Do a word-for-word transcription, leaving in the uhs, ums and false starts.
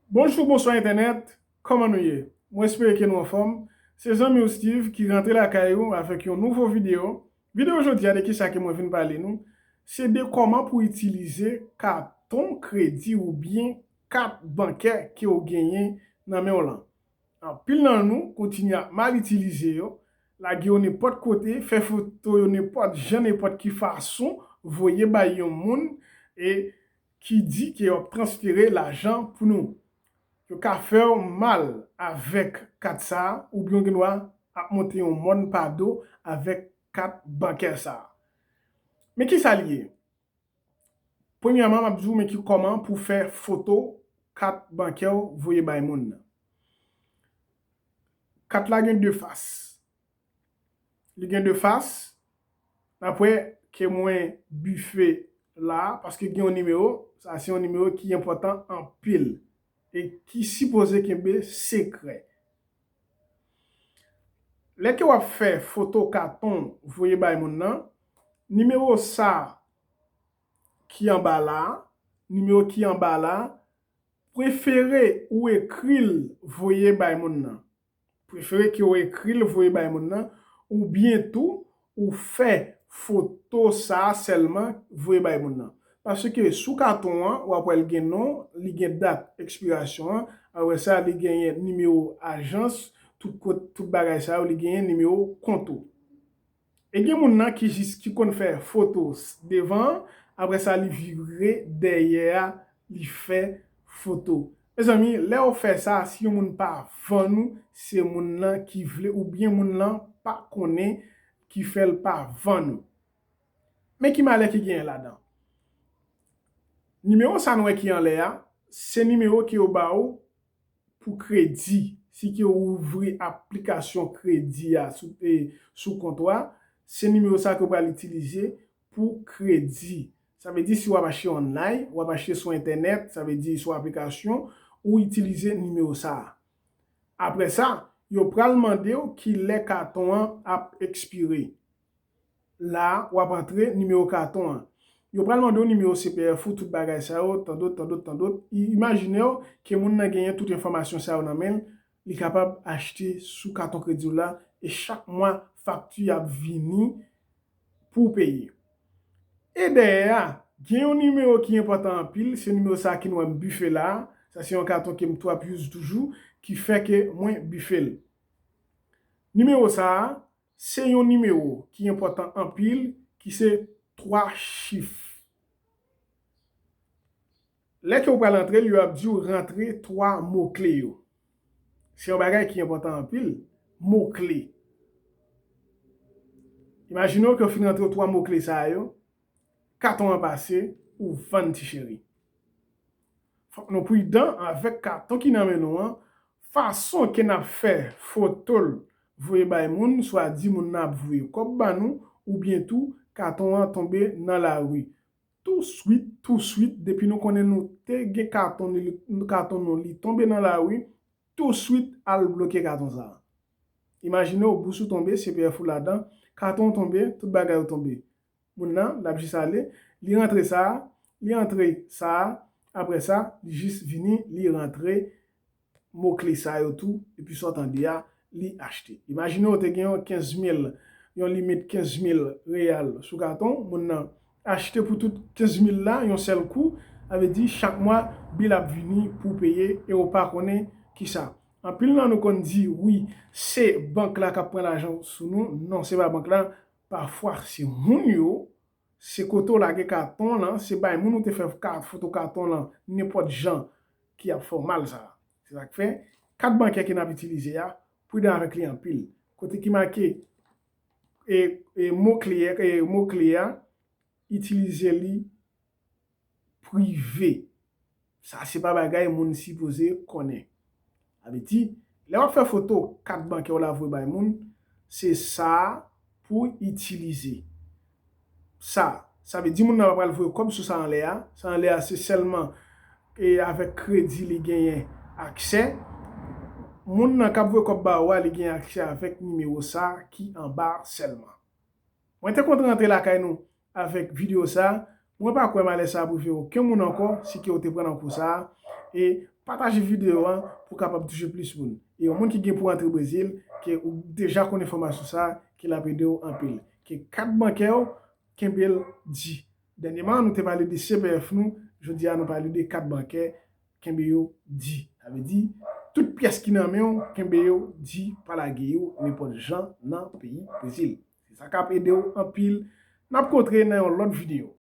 Bonjou, bonswa entènèt, kòman nou ye? Mwen espere ke nou anfòm. Se zanmi w Steve ki rantre lakay ou avèk yon nouvo videyo. Videyo jodi a de kisa ke mwen vin pale nou, se de kòman pou itilize katon kredi oubyen kat bankè ke w genyen nan men w lan. Anpil nan nou kontinye ap mal itilize yo, lage yo nenpòt kote, fè foto yo nenpòt jan, nenpòt ki fason, voye bay yon moun, e ki di ke yo ap transfere lajan pou nou. Yo ka fè w mal avèk kat sa a, oubyen w gen dwa ap monte yon mòn pa do avèk kat bankè sa a. Men kisa l ye? Premyèman, m ap di w men ki kòman pou fè foto kat bankè w voye bay moun nan. Kat la gen de fas. Li gen de fas. N ap wè ke mwen bife la, paske gen yon nimewo. Sa se yon nimewo ki enpòtan anpil e ki sipoze kenbe sekrè. Lè ke w ap fè foto katon voye bay moun nan, nimewo sa ki anba la, nimewo ki anba la, prefere ou ekri l voye bay moun nan. Prefere ke w ekri l voye bay moun nan, oubyen tou, ou fè foto sa a sèlman voye bay moun nan. Paske sou katon an, w ap wè l gen non, li gen dat ekspirasyon an, apre sa, li genyen nimewo ajans, tout kot, tout bagay sa yo, li genyen nimewo kont ou. E gen moun nan ki jis ki konn fè foto s- devan an, apre sa li vire dèyè a, li fè foto. Mezanmi, lè w fè sa, si yon moun pa vann ou, se moun nan ki vle oubyen moun nan pa konnen ki fè l pa vann ou. Men ki malè ki genyen ladan. Nimewo sa nou wè ki anlè a, se nimewo ke yo ba ou pou kredi. Si ke ou ouvri aplikasyon kredi a sou, e, sou kont ou a, se nimewo sa ke w pral itilize pou kredi. Sa vle di si w ap achte online, w ap achte sou entènèt, sa vle di sou aplikasyon, ou itilize nimewo sa a. Apre sa, yo pral mande w ki lè katon an ap ekspire. La, w ap antre nimewo katon an. Yo pral mande w nimewo C P F ou, tout bagay sa yo, tandot, tandot, tandot. I- Imajine w ke moun nan genyen tout enfòmasyon sa yo nan men l, li kapab achte sou katon kredi w la, e chak mwa, fakti ap vini pou w peye. E dèyè a, gen yon nimewo ki enpòtan anpil, se nimewo sa a ki nou wè m bife la, sa se yon katon ke m tou ap use toujou, ki fè ke mwen bife l. Nimewo sa a, se yon nimewo ki enpòtan anpil, ki se twa chif. Lè ke w pral antre l, yo ap di w rantre twa mo kle yo. Se yon bagay ki enpòtan anpil, mo kle. Imajine w ke w fin rantre twa mo kle sa yo, katon an pase, ou vann ti cheri. Fòk nou pridan avèk katon ki nan men nou an, fason ke n ap fè foto l voye bay moun, swa di moun nan ap voye kòb ba nou, oubyen tou katon an tonbe nan lari. Touswit, touswit, depi nou konnen nou te gen katon, li, katon nou, li tonbe nan lari, touswit al bloke katon sa a. Imajine w, bous ou tonbe, C P F ou ladan, katon w tonbe, tout bagay ou tonbe. Moun nan, l ap jis ale, li rantre sa a, li antre sa a, apre sa, li jis vini, li rantre mo kle sa yo tou, epi sa w tande a, li achte. Imajine w te gen yon kenz mil, yon limit kenz mil reyal sou katon, moun nan achte pou tout kenz mil la yon sèl kou, sa vle di chak mwa, bil ap vini pou w peye e w pa konnen kisa. Anpil nan nou konn di, wi, se bank la k ap pran lajan sou nou. Non, se pa bank la. Pafwa, se moun yo, se kote w lage katon lan, se bay moun ou te fè ka- foto katon lan, nenpòt jan ki ap fè w mal sa a. Se sa k fè, kat bankè ke n ap itilize a, pridan avèk li anpil. Kote ki make, e, e, mo kle, e, mo kle a, itilize li prive. Sa se pa bagay moun sipoze konnen. Sa vle di, lè w ap fè foto kat bankè w la voye bay moun, se sa pou itilize. Sa, sa vle di moun nan pa pral voye kòb sou sa anlè a. Sa anlè a se sèlman, e, avèk kredi li genyen aksè. Moun nan k ap voye kòb ba ou a, li genyen aksè avèk nimewo sa ki anba sèlman. Mwen te kontan rantre lakay nou avèk videyo sa. Mwen pa kwè malè sa ap rive okenn moun ankò, si ke w te pran nan kou sa. E pataje videyo a pou kapab touche plis moun. E yon moun ki gen pou antre Brezil, ke ou deja konn enfòmasyon sa, ke l ap ede w anpil. Ke kat bankè w, kenbe l di. Dènyèman, nou te pale de C P F nou, jodi a nou pale de kat bankè, kenbe yo di. Sa vle di, tout pyès ki nan men w, kenbe yo di, pa lage yo nenpòt jan nan peyi Brezil. Se sa k ap ede w anpil. N ap kontre nan yon lòt videyo.